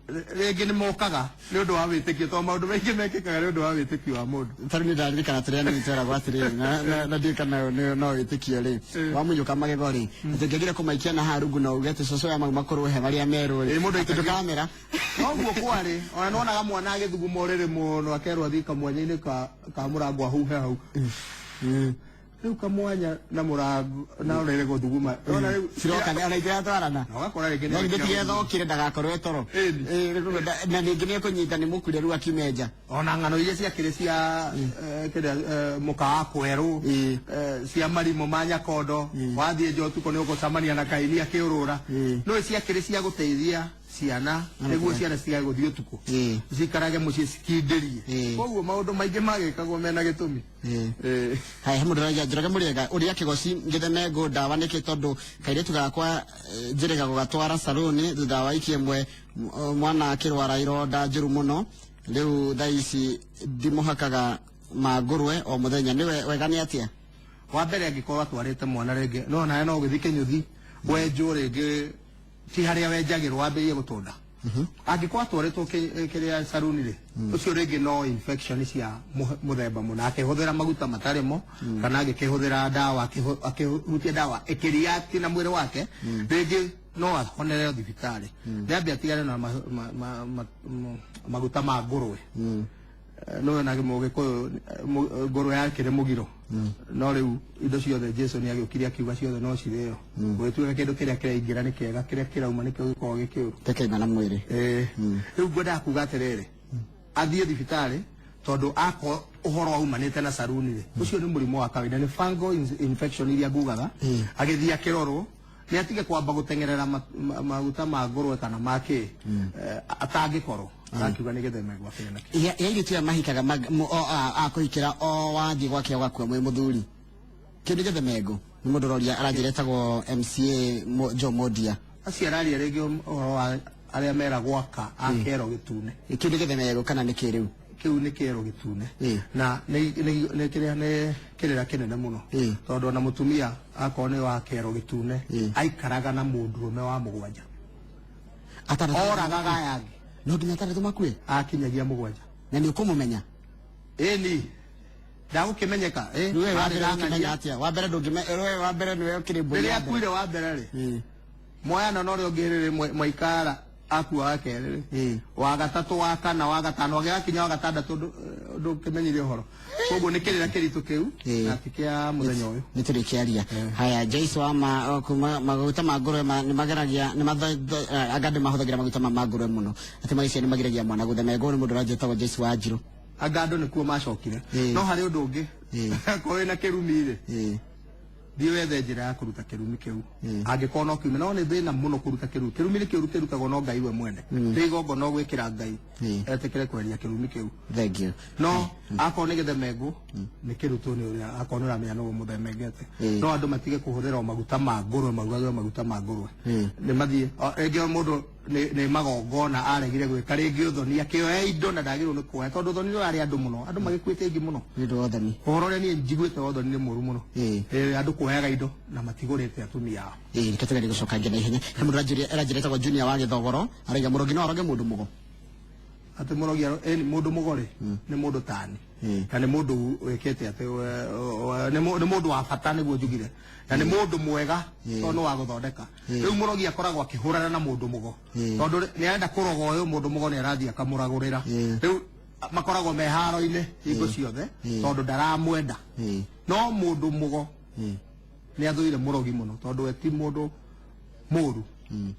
rĩngĩ nĩ mokaga nĩ ũndũ wa wĩtĩkio, tondũ maũndũ maingĩ mekĩkaga nĩ ũndũ wa wĩtĩkio wa mũndũ. Ta rĩu nĩ ndaririkana tũrĩa nĩ tweragwo atĩrĩrĩ, na ndiũĩ kana no wĩtĩkio rĩ, wamunyũka magego rĩ, atĩ ũngĩagire kũmaikia na haha rungu na uge atĩ cũcũ ya mau makũrũhe marĩa merũ rĩ, Mũndũ atĩ ndũkamera. Noguo kwarĩ, ona nĩwonaga mwana agĩthuguma ũrĩrĩ mũno akerwo athiĩ kamwanya-inĩ ka mũrango ahuhe hau. Rĩu kamwanya na mũrango na ũrĩrĩ gũthuguma. Ona rĩu ciroka ona itiratwarana. Na ũgakora rĩngĩ no githĩ tigethokire ndagakorwo toro. Na ningĩ nĩ ekũnyita nĩ mũkuire rĩu akimenja. Ona ng'ano iria ciakĩrĩ cia kĩrĩa mũka wa kwerũ, cia marimũ ma nyakondo, wathiĩ nja ũtukũ nĩ ũgũcemania na kaini akĩũrũra. No ciakĩrĩ cia gũteithia ciana nĩguo ciana citige gũthiĩ ũtukũ, cikarage mũciĩ cikindĩrie. Koguo maũndũ maingĩ magĩkagwo mena gĩtũmi. Haya, mũndũ arauga Njoroge Mũrĩega ũrĩa Kĩgoci ngĩtheme ngũ ndawa nĩkĩ tondũ kairĩtu gakwa njĩrĩga gũgatwara saruni thutha wa wiki ĩmwe mwana akĩrwara ironda njũru mũno, rĩu thaa ici ndimũhakaga ma ngũrwe o mũthenya. Nĩwe wega nĩ atĩa? Wa mbere angĩkorwo atwarĩte mwana rĩngĩ no nawe no ũgĩthiĩ kĩnyũthi wenjwo rĩngĩ ti harĩa wenjagĩrwo wambĩrĩrie gũtũnda. Angĩkorwo atwarĩtwo kĩrĩa saruni rĩ, ũcio rĩngĩ no infection cia mũthemba mũna, akĩhũthĩra maguta matarĩ mo kana agĩkĩhũthĩra ndawa, akĩhutia ndawa ĩkĩreact na mwĩrĩ wake, rĩngĩ no ahonere thibitarĩ. Nĩambe atigane na maguta ma ngũrwe. No na mũgĩkũyũ ngũrwe yakĩrĩ mũgiro, no rĩu indo ciothe Jesu nĩ agĩũkire akiuga ciothe no cirĩo. Gũgĩtuĩka kĩndũ kĩrĩa kĩraingĩra nĩ kĩega, kĩrĩa kĩrauma nĩkĩo gĩkoragwo gĩkĩũru. Tekaima na mwĩrĩ. Rĩu ngwendaga kuga atĩrĩrĩ, athiĩ thibitarĩ tondũ ako ũhoro waumanĩte na saruni rĩ, ũcio nĩ mũrimũ wa kawaida, nĩ fungal infection iria ngugaga. Agĩthiĩ akĩrorwo nĩ atige kwamba gũteng'erera maguta ma ngũrwe kana ma kĩ atangĩkorwo arakiuga nĩ gĩtheme gwake na kĩ. Ya airĩtu aya mahikaga akũhikĩra o wathiĩ gwake ũgakua mwĩ mũthuri. Kĩu nĩ gĩthemengũ. Nĩ mũndũ ũroria aranjĩra etagwo MCA Joe Modia. Acio araria rĩngĩ ũhoro wa arĩa meragwo aka a kĩero gĩtune. Kĩu nĩ gĩthemengũ kana nĩ kĩrĩu? Kĩu nĩ kĩero gĩtune. Na nĩ kĩrĩa nĩ kĩrĩra kĩnene mũno. Tondũ ona mũtumia akorwo nĩ wa kĩero gĩtune aikaraga na mũndũrũme wa mũgwanja. Oragaga aya angĩ. No nginya atandatũ makue? Akinyagia mũgwanja. Na nĩ ũkũmũmenya? Ĩni. Ndagũkĩmenyeka. Rĩu wa mbere ũkĩmenya atĩa? Wa mbere ndũngĩmenya, rĩu wa mbere nĩwe ũkĩrĩ mbũri. Rĩrĩa akuire wa mbere rĩ, moyano no ũrĩa ũngĩ rĩrĩ mwaikara akua wa kerĩ rĩ, wa gatatũ, wa kana, wa gatano, agĩgakinya wa gatandatũ ndũkĩmenyire ũhoro. Koguo nĩ kĩrĩra kĩritũ kĩu na ti kĩa mũthenya ũyũ. Nĩ tũrĩkĩaria. Haya, Joyce wa maguta ma ngũrwe nĩ mageragia anga andũ mahũthagĩra maguta ma ngũrwe mũno atĩ maicia nĩ magiragia mwana gũthemengwo. Nĩ mũndũ ũranjĩtagwo Joyce wa Njirũ. Anga andũ nĩkuo macokire. No harĩ ũndũ ũngĩ, akorwo wĩna kĩrumi rĩ, thiĩ wethe njĩra ya kũruta kĩrumi kĩu. Angĩkorwo no kiume, no nĩ thĩna mũno kũruta kĩrumi. Kĩrumi nĩ kĩũru kĩrutagwo no Ngai we mwene. Nĩ igongona gwĩkĩra Ngai etĩkĩre kweheria kĩrumi kĩu. Thank you. No akorwo nĩ gĩthemengũ nĩ kĩrutwo nĩ ũrĩa akorwo nĩ ũramenya nũ mũthemengete. No andũ matige kũhũthĩra maguta ma ngũrwe, marugagĩrwo maguta ma ngũrwe. Nĩ mathiĩ rĩngĩ mũndũ nĩ magongona aregire gwĩka, rĩngĩ ũthoni akĩoya indo na ndagĩrĩirwo nĩ kuoya tondũ ũthoni nĩ ũrarĩa andũ mũno, andũ magĩkuĩte aingĩ mũno. Nĩ ũndũ wa ũthoni. Ũhoro ũrĩa niĩ njiguĩte wa ũthoni nĩ mũũru mũno. Andũ kuoyaga indo na matigũrĩte atumia ao. Reke tũgerie gũcoka ngĩ na ihenya. He mũndũ aranjĩra etagwo Junior wa Gĩthogoro, arauga mũrogi no aroge mũndũ mũgo. Atĩ mũrogi mũndũ mũgo rĩ, nĩ mũndũ tani. Na nĩ mũndũ wĩkĩte atĩ nĩ mũndũ wa bata nĩguo njugire. Na nĩ mũndũ mwega tondũ nĩ wa gũthondeka. Rĩu mũrogi akoragwo akĩhũrana na mũndũ mũgo. Tondũ nĩ arenda kũroga ũyũ, mũndũ mũgo nĩ arathiĩ akamũragũrĩra. Rĩu makoragwo me haro-inĩ hingo ciothe tondũ ndaramwenda. No mũndũ mũgo nĩ athũire mũrogi mũno tondũ we ti mũndũ mũru.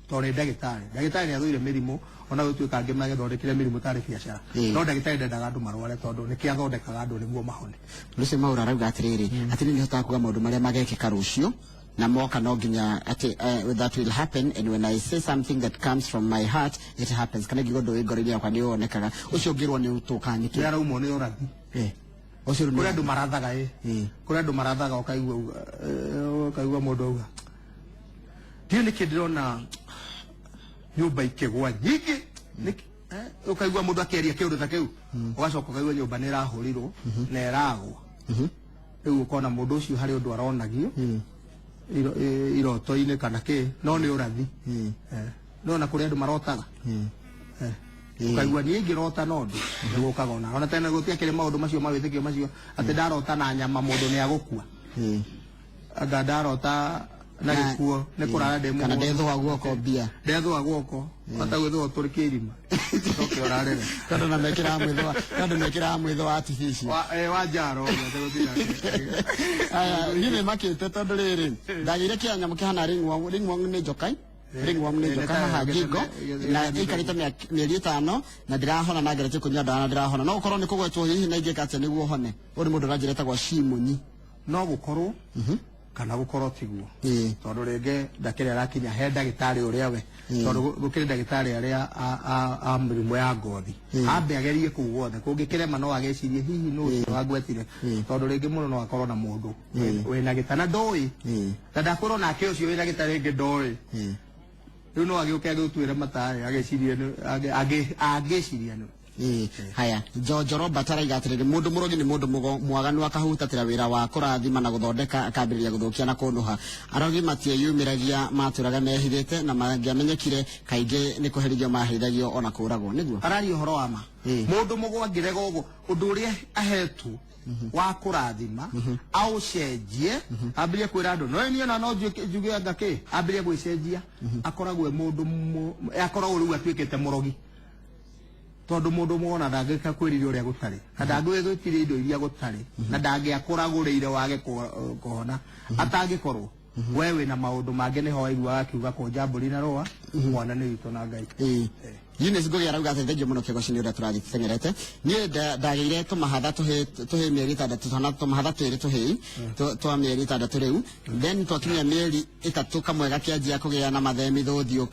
Tondũ nĩ ndagĩtarĩ. Ndagĩtarĩ nĩ athũire mĩrimũ ona gũtuĩka angĩ magĩthondekire mĩrimũ tarĩ biacara. No ndagĩtarĩ ndendaga andũ marware tondũ nĩkĩo athondekaga andũ nĩguo mahone. Lucy Maura arauga atĩrĩrĩ, atĩ niĩ nĩhotaga kuga maũndũ marĩa magekĩka rũciũ na moka no nginya atĩ that will happen, and when I say something that comes from my heart it happens. Kana ngiuga ũndũ wĩ ngoro-inĩ yakwa nĩ wonekaga. Ũcio ũngĩrwo nĩ ũtũka nĩkĩ? Nĩ araumwo nĩ ũrathi. Ũcio kũrĩ andũ marathaga kũrĩ andũ marathaga ũkaigua mũndũ auga ndiũ nĩkĩ ndĩrona nyũmba ikĩgwa nyingĩ, ũkaigua mũndũ akĩaria kĩũndũ ta kĩu, ũgacoka ũkaigua nyũmba nĩ ĩrahũrirwo na ĩragwa. Rĩu ũkona mũndũ ũcio harĩ ũndũ aronagio iroto-inĩ kana kĩ, no nĩ ũrathi. No na kũrĩ andũ marotaga. Ũkaigua niĩ ngĩrota no ũndũ nĩgũkaga ona tene gũtiakĩrĩ maũndũ macio ma wĩtĩkio macio atĩ ndarota na nyama mũndũ nĩ agũkua. Anga ndarota Na gĩkuo nĩ kũrara ndĩ Kana mũgũnda. ndethũa guoko mbia. Ndethũa guoko atagwĩthũa tũrĩ kĩrima coke ũrarĩra. Tondũ na mekĩraga mwĩthũa, tondũ mekĩraga mwĩthũa artificial. Wa njaro ũguo, ategũtinda Aya, niĩ nĩ makĩte tondũ rĩrĩ ndagĩire kĩa nyamũ kĩhana ringworm. Ringworm nĩ njoka, ringworm nĩ njoka haha ngingo, na ĩikarĩte mĩeri 5 na ndirahona, na ngeretie kũnyua ndawa na ndirahona. No gũkorwo nĩ kũgwetwo hihi, na ingĩka atĩa nĩguo hone? Ũyũ nĩ mũndũ ũranjĩra etagwo Shimunyi. No gũkorwo kana gũkorwo tiguo, tondũ rĩngĩ ndakĩrĩ arakinya he ndagĩtarĩ ũrĩa we, tondũ gũkĩrĩ ndagĩtarĩ arĩa a mĩrimũ ya ngothi, ambe agerie kũu guothe, kũngĩkĩrema no agecirie hihi nũ ũcio wangwetire, tondũ rĩngĩ mũno no akorwo na mũndũ wĩna gĩta na ndoĩ, na ndakwĩrwo nake ũcio wĩna gĩta rĩngĩ ndoĩ. Rĩu no agĩũke agĩũtuĩre matarĩ agĩcirie angĩciria nĩ. Ĩĩ, haya, Jojo Robert araiga atĩrĩrĩ, mũndũ mũrogi nĩ mũndũ mwaganu, akahutatĩra wĩra wa kũrathima na gũthondeka, akambĩrĩria gũthũkia na kũnũha. Arogi matieyumĩragia, matũraga mehithĩte, na mangĩamenyekire kaingĩ nĩ kũherithio maherithagio ona kũragwo, nĩguo? Araria ũhoro wa ma. Mũndũ mũgo angĩrega ũguo ũndũ ũrĩa ahetwo wa kũrathima aũcenjie, ambĩrie kwĩra andũ no niĩ ona no njuge anga kĩ, ambĩrie gwĩcenjia, akoragwo e mũndũ akoragwo rĩu atuĩkĩte mũrogi, tondũ mũndũ mũgona ndangĩka kwĩrire ũrĩa gũtarĩ, na ndangĩgwĩtiria indo iria gũtarĩ, na ndangĩakũragũrĩire wage kũhona atangĩkorwo we wĩna maũndũ mangĩ. Nĩho waiguaga akiuga kũnja mbũri na rũa mwana nĩ witũ na Ngai. Ĩĩ. Eunice Ngugi arauga atĩ thengiũ mũno Kĩgoci nĩ ũrĩa tũrathiĩ tũteng'erete. Niĩ ndagĩire tũmahatha tũhĩ mĩeri 6, twana tũmahatha twĩrĩ tũhĩ twa mĩeri 6 rĩu. Then twakinyia mĩeri 3 kamwe gakĩanjia kũgĩa na mathemi thũthiũ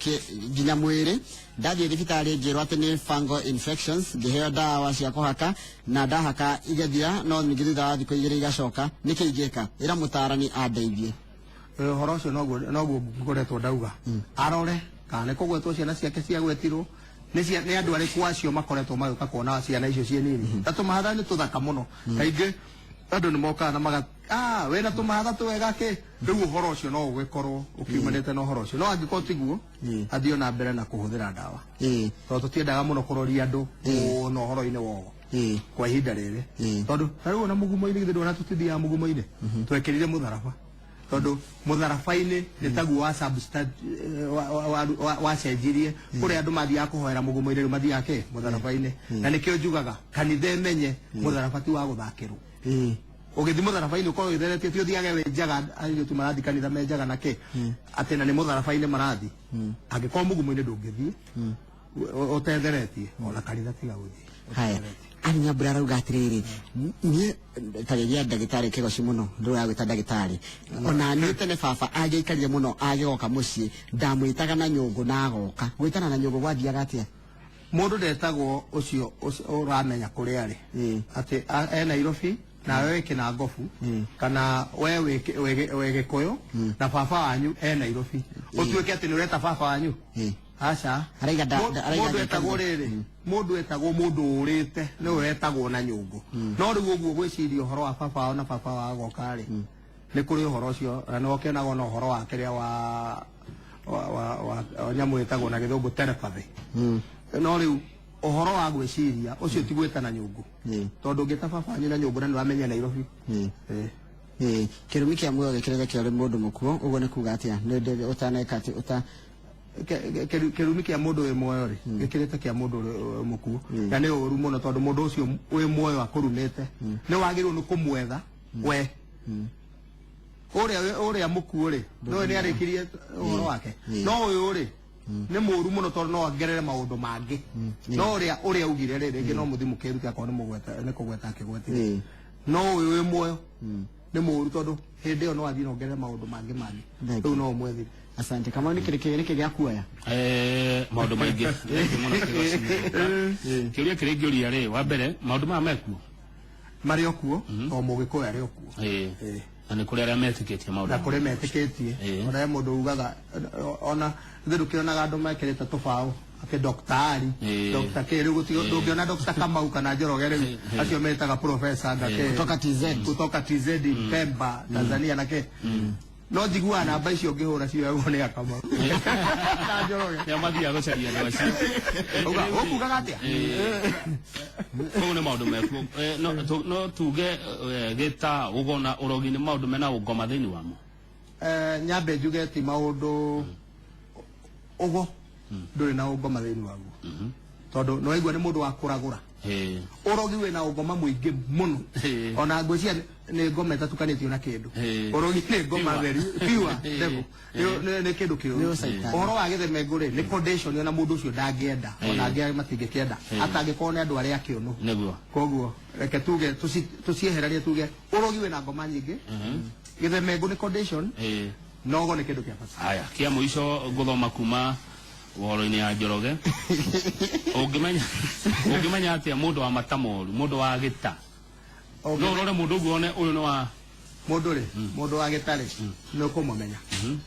nginya mwĩrĩ. Ndathiĩ thibitarĩ ngĩrwo atĩ nĩ fungal infections, ngĩheo ndawa cia kũhaka na ndahaka igethira, no ningĩ thutha wa thikũ 2 igacoka. Nĩkĩ ingĩka? Ĩra mũtaarani andeithie. Ũhoro ũcio noguo ngoretwo ndauga, arore kana nĩ kũgwetwo ciana ciake ciagwetirwo nĩ andũ arĩkũ acio makoretwo magĩũka kuona ciana icio ciĩ nini. Na tũmahatha nĩ tũthaka mũno, kaingĩ andũ nĩ mokaga na maga wĩna tũmahatha twega kĩ. Rĩu ũhoro ũcio no ũgĩkorwo ũkiumanĩte na ũhoro ũcio, no angĩkorwo tiguo, athiĩ na mbere na kũhũthĩra ndawa, tondũ tũtiendaga mũno kũroria andũ mũno ũhoro-inĩ wogo kwa ihinda rĩrĩ, tondũ ta rĩu ona mũgumo-inĩ, githĩ ndũona tũtithiaga mũgumo-inĩ twekĩrire mũtharaba, tondũ mũtharaba-inĩ nĩ taguo wa wacenjirie kũrĩa andũ mathiaga kũhoera mũgumo-inĩ, rĩu mathiaga kĩ mũtharaba-inĩ. Na nĩkĩo njugaga kanitha ĩmenye mũtharaba ti wa gũthakĩrwo. Ũgĩthiĩ mũtharaba-inĩ ũkorwo wĩtheretie, ti ũthiage wĩ njaga. Airĩtu marathiĩ kanitha me njaga na kĩ, atĩ na nĩ mũtharaba-inĩ marathiĩ. Angĩkorwo mũgumo-inĩ ndũngĩthiĩ ũtetheretie, ona kanitha tiga gũthiĩ Haya. ũtetheretie. Ani Nyambura arauga atĩrĩrĩ, niĩ tageria ndagĩtarĩ Kĩgoci mũno, ndũragwĩta ndagĩtarĩ. Ona niĩ tene baba angĩaikarire mũno agĩgoka mũciĩ, ndamwĩtaga na nyũngũ na agoka. Gwĩtana na nyũngũ gwathiaga atĩa? Mũndũ ndetagwo ũcio ũramenya kũrĩa arĩ, atĩ e Nairobi nawe wĩ Kĩnangobu, kana we wĩ Gĩkũyũ na baba wanyu e Nairobi, ũtuĩke atĩ nĩ ũreta baba wanyu. Aca. Araiga araiga Mũndũ etagwo rĩrĩ, mũndũ etagwo mũndũ ũrĩte nĩwe wetagwo na nyũngũ. No rĩu ũguo gwĩciria ũhoro wa baba wao na baba wao agoka rĩ, nĩ kũrĩ ũhoro ũcio na nĩ ũkĩonagwo na ũhoro wa kĩrĩa wa nyamũ ĩtagwo na gĩthũngũ telepathy. No rĩu ũhoro wa gwĩciria ũcio ti gwĩtana nyũngũ, tondũ ũngĩta baba wanyu na nyũngũ na nĩ wamenya Nairobi. Ĩĩ, kĩrumi kĩa muoyo gĩkĩrĩte kĩa mũndũ mũkuũ, ũguo nĩ kuga atĩa? Nĩ ũtaneka atĩ ũta Kĩrumi kĩa mũndũ wĩ muoyo rĩ, gĩkĩrĩte kĩa mũndũ ũrĩ mũkuũ, na nĩ ũru mũno, tondũ mũndũ ũcio wĩ muoyo akũrumĩte nĩ wagĩrĩirwo nĩ kũmwetha we. Ũrĩa mũkuũ rĩ, nĩwe nĩ arĩkirie ũhoro wake, no ũyũ rĩ nĩ mũru mũno, tondũ no ongerere maũndũ mangĩ. No ũrĩa augire rĩ, rĩngĩ no mũthi mũkĩrute akorwo nĩ mũgweta nĩ kũgweta akĩgwetire, no ũyũ wĩ muoyo nĩ mũru, tondũ hĩndĩ ĩyo no athiĩ na ongerere maũndũ mangĩ mangĩ. Thank Rĩu no ũmwethire. Asante. Kamau, nĩ kĩrĩ gĩa kuoya? Maũndũ maingĩ. Thengiũ mũno Kĩgoci. Kĩũria kĩrĩa ingĩũria rĩ, wa mbere, maũndũ maya mekuo? Marĩ o kuo, o mũgĩkũyũ arĩ o kuo. Na nĩ kũrĩ arĩa metĩkĩtie maũndũ Na kũrĩ metĩkĩtie. Ona he mũndũ ugaga, ona ithuĩ ndũkĩonaga andũ mekĩrĩte tũbaũ atĩ doktari, Dr. K. Rĩu ndũngĩona Dr. Kamau kana Njoroge rĩu, acio metaga professor nga kĩ. Kutoka TZ. Kutoka TZ, Pemba, Tanzania na kĩ. No njiguaga namba icio ngĩhũra cioyagwo nĩ Akamau na Njoroge. Nĩo mathiaga gũcaria andũ acio. Uga ũkugaga atĩa? Koguo nĩ maũndũ mekuo. No tuge gĩta ũgo na ũrogi nĩ maũndũ mena ũngoma thĩinĩ wamo? Nyambe njuge ti maũndũ ũgo ndũrĩ na ũngoma thĩinĩ waguo, tondũ nĩ waigua nĩ mũndũ wa kũragũra. Ũrogi wĩna ũngoma mũingĩ mũno, ona ngwĩciria nĩ ngoma ĩtatukanĩtio na kĩndũ. Ũrogi nĩ ngoma theri pure devil, nĩ kĩndũ kĩũru. Ũhoro wa gĩthemengũ rĩ, nĩ condition, ona mũndũ ũcio ndangĩenda, ona angĩ matingĩkĩenda atangĩkorwo nĩ andũ arĩa akĩũnũ. Nĩguo. Koguo reke tuge tũcieheranie, tuge ũrogi wĩna ngoma nyingĩ, gĩthemengũ nĩ condition, nogo nĩ kĩndũ kĩa bata. Haya, kia mũico ngũthoma kuma ũhoro-inĩ ya Njoroge. Ũngĩmenya atĩa mũndũ wa mata moru, mũndũ wa gĩta? No ũrore mũndũ ũguo one ũyũ nĩ wa Mũndũ rĩ, mũndũ wa gĩtarĩ nĩ ũkũmũmenya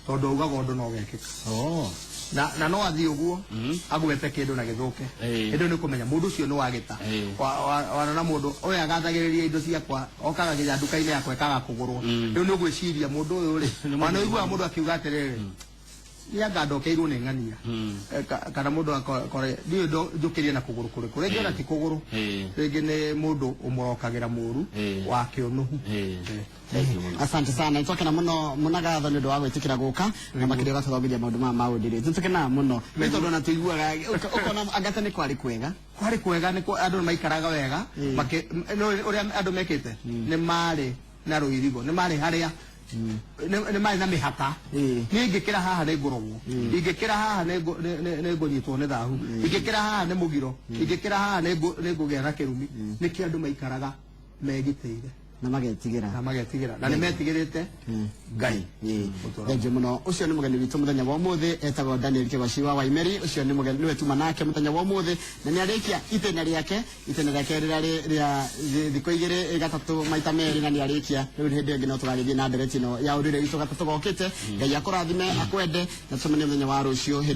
tondũ augaga ũndũ no ũgekĩka. Na no athiĩ ũguo agwete kĩndũ na gĩthũke. Hĩndĩ ĩyo nĩ ũkũmenya mũndũ ũcio nĩ wa gĩta. Warora mũndũ ũyũ agathagĩrĩria indo ciakwa, okaga nginya nduka-inĩ yakwa ĩkaga kũgũrwo, rĩu nĩ ũgwĩciria mũndũ ũyũ rĩ, ona ũiguaga mũndũ akiuga atĩrĩrĩ, nĩ anga ndokeirwo nĩ ng'ania. Kana mũndũ akore ndiũĩ njũkĩrie na kũgũrũ kũrĩkũ, rĩngĩ ona ti kũgũrũ, rĩngĩ nĩ mũndũ ũmũrokagĩra mũru wa kĩũnũhu. Asante sana, nitwakena muno munagatho nĩ ũndũ wa gwĩtĩkĩra gũka na makĩria ũgatũthomithia maũndũ maya ma ũndũire. Nĩtũkenaga mũno nĩ tondũ ona tũiguaga ũkona anga nĩ kwarĩ kwega. Kwarĩ kwega, nĩ andũ maikaraga wega. Ũrĩa andũ mekĩte nĩ marĩ na rũirigo, nĩ marĩ harĩa nĩ marĩ na mĩhaka. Niĩ ingĩkĩra haha nĩ ngũrogwo, ingĩkĩra haha nĩ ngũnyitwo nĩ thahu, ingĩkĩra haha nĩ mũgiro, ingĩkĩra haha nĩ ngũgĩa na kĩrumi. Nĩkĩo andũ maikaraga megitĩire na magetigĩra, na magetigĩra, na nĩ metigĩrĩte Ngai. Thengiũ mũno. Ũcio nĩ mũgeni witũ mũthenya wa ũmũthĩ, etagwo Daniel Kĩgoci wa Waimeri. Ũcio nĩ mũgeni nĩwe tuma nake mũthenya wa ũmũthĩ, na nĩ arĩkia itĩna rĩake, itĩna rĩake rĩrarĩ rĩa thikũ igĩrĩ gatatũ maita merĩ, na nĩ arĩkia. Rĩu hĩndĩ ĩngĩ no tũgagĩthiĩ na ndereti ĩno ya ũndũire witũ gatatũ gokĩte. Ngai akũrathime, akwende, na tũcemanie mũthenya wa rũciũ hĩndĩ.